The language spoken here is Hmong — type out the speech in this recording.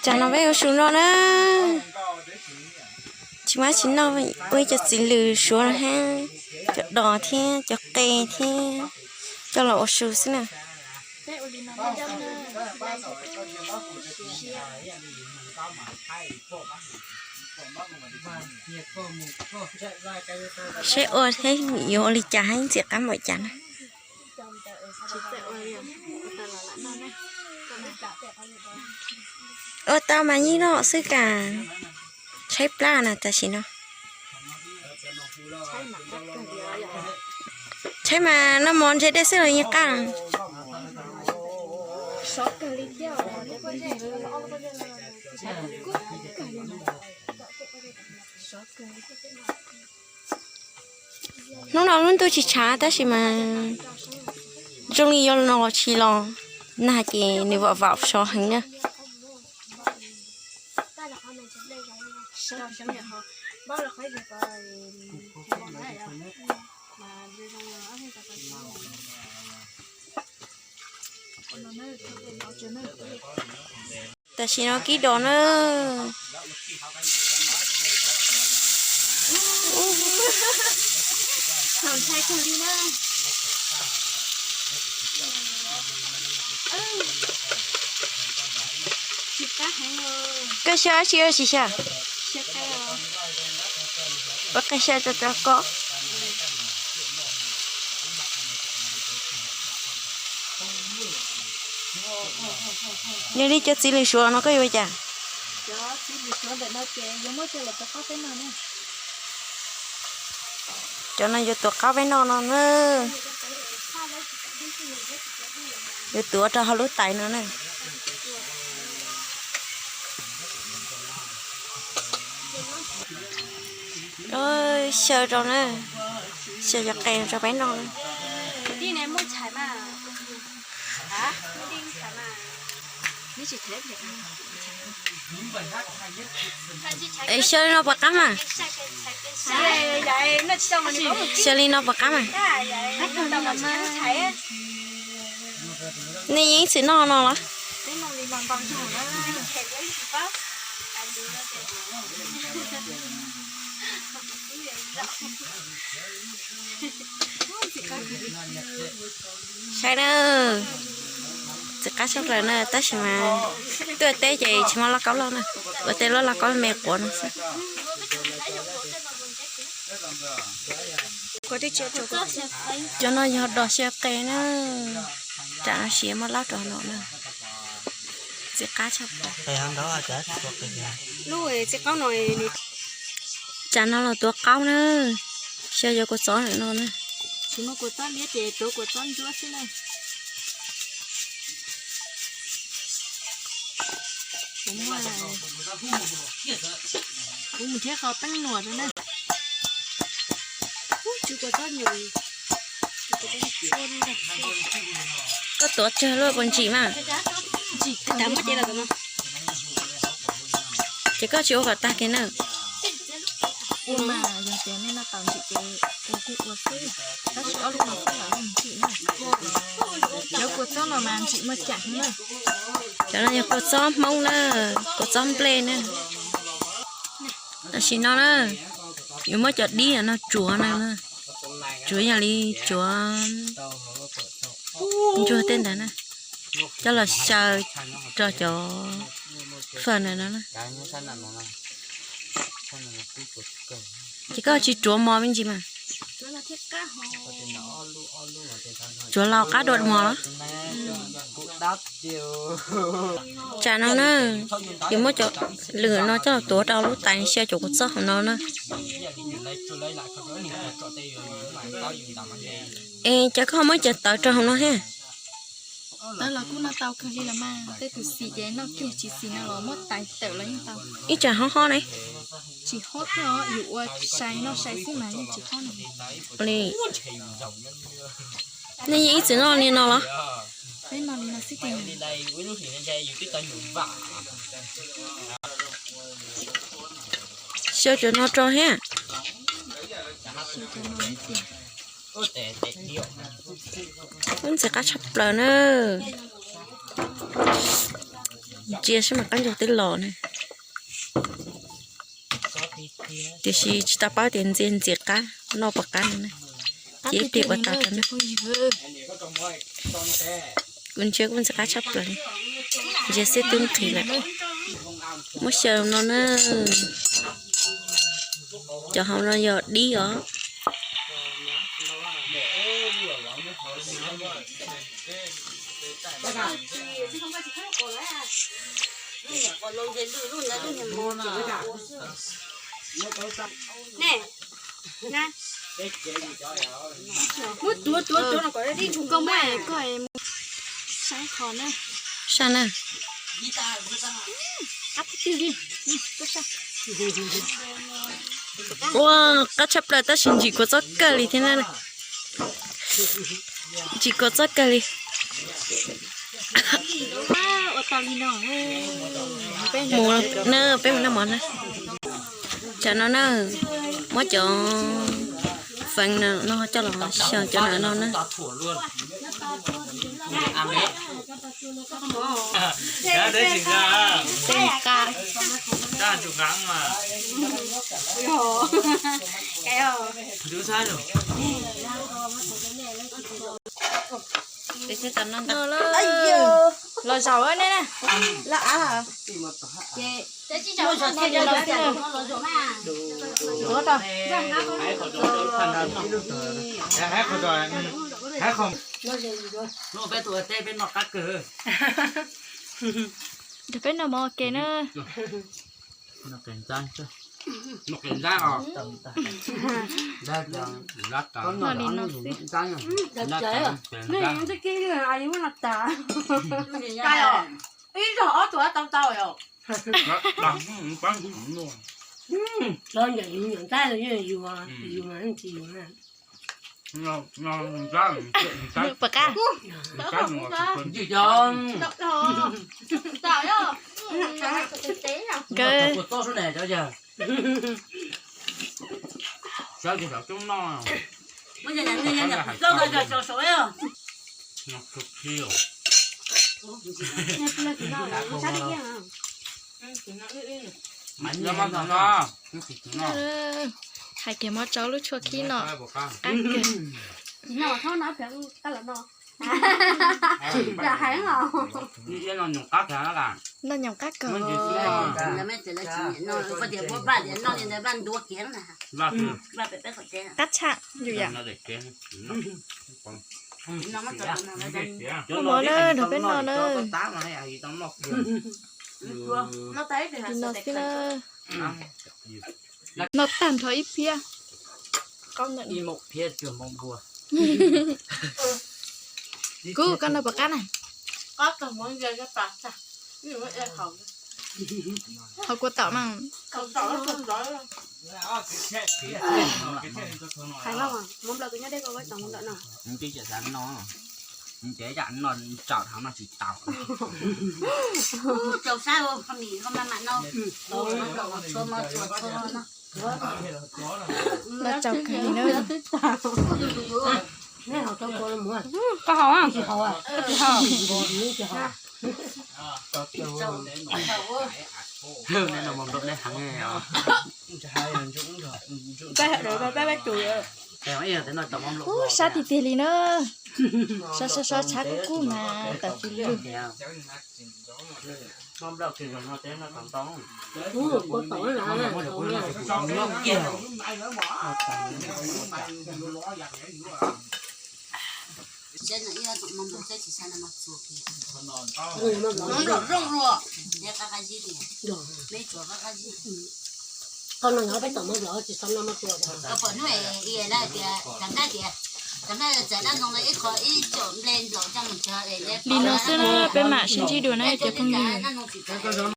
Tsam no peb ua su no na, tsis muaj tsis noj, ua ib co txiv lws suav los hab, cov dos thiab cov qe thiab coj los ua su xwb na. Saib ua thiab yuav ua li cas hab ntxim qab npaum cas na. Ua tau mas yeej noj xwb kas, tshaib plab na tam sim no. Tshaib mas noj mov ntshe dej xwb los yeej qab. Hnub no lub ntuj tsis tshav tab sis mas zoo li yuav los tsis los, nag ces nws vam vam sov heev na. Tam sim no kib dos na. Koj xyaw dab tsi ua tsis xyaw? Ua qe xyaw rau rau koj. Yog li cov txiv lws suav no koj yuav ua cas? Cov no yuav tuav qaub peb noj no na. Yuav tuav rau hauv lub tais no na. Xyaw rau na, xyaw cov qe rau peb noj na. Es xyaw li no puas qab mas? Xyaw li no puas qab mas? Nej yeej ib txwm noj no los? Saib na, txiv qab tshaj plaws na, tab sis mas tuaj teb ces tsis muaj lauj kaub loj na, ua tej lub lauj kaub me quav no xwb. Cov no yog dos xyaw qe na, tam no siav muab laub rau no na. Txiv qab tshaj plaws. Tam no los tuav qaub na, xyaw cov kua txob ntawm no na. Tsis muaj kua txob liab ces tuav kua txob ntsuab xwb na. Kuv mus thiab qhov teeb nuam rau na. Koj tuav tsawg luaj puas ntsim mas? Ces koj tsis ua kom tag kiag na. Ua mas yog tias nej noj tau ntsim ces ua kuj ua xwb, tab sis ob lub no xwb los yeej ntsim na. Cov kua txob no mas ntsim muaj cam heev na. Cov no yog kua txob Hmoob na, kua txob nplej na. Tam sim no na, yuav muab cov dib no tsuav na, tsuav yog li tsuav ntsuag tej ntawd na, coj los xyaw rau cov fawm ntawm no na. Ces koj tsis tsuav mos me ntsis mas? Tsuav laus qab dua mos los? Tsam no na, yuav muab cov lwm no coj los tuav rau lub tais xyaw cov kua txob hauv no na. Es cas koj muab cov tawv rau hauv no thiab? Tawv los kuj noj tau kawg li los mas, tej tus xim ces noj kiag, tsis xim no los muab tais tawm los yeej tau. Ib tsam hob hob ne? Tsis hob thiab os, yus ua sai noj sai xwb mas yeej tsis hob ne. Li, nej yeej ib txwm noj li no los? Peb noj li no xwb tiag. Xyaw cov no rau thiab. Lub ntxim qab tshaj plaws na. Ntsia saib mas qab ntsuag twb los ne. Tiam sis tsis tau paub tias ntxias ntxias qab noj puas qab no na. Ces ib pliag ua tau rau na. Kuv ntsia kuj ntxim qab tshaj plaws li. Ntsia xwb twb nqhis lawm. Muab xyaw no na. Cov hauv no yog dib os. Muab tuav tuav tuav no kom dib ntshua koj muab koj mus saib qhov na. Saj na. Ua qab tshaj plaws tab sis ntsim kua txob kawg li thiab na. Ntsim kua txob kawg li. Mus na, peb mus noj mov na. Tsam no na, muab cov feev no coj los xyaw cov no na. Tej nqa. Los zaum ne. Peb noj mov ua ke na. Noj li no xwb. Ib zaug ob tug tau tau yom. Pom qab. Nkawd hais kiag mov tsau lub tshuaj khib no qab kawg. Noj nyoos qab kawg. Qab tshaj yus yam. Noj mov na, nrog peb noj na. Li no xwb na. Noj tag nrho ib phiab. Kuv koj noj puas qab na? Hauv kua tom mas. Los tsaus kawg li na. Koj haus, koj tsis haus. Ub, sab tiag tiag li na. Sab sab sab tshab kub kub mas tawm tsis lug. Li no xwb na, peb mam sib ntsib dua na cov phooj ywg.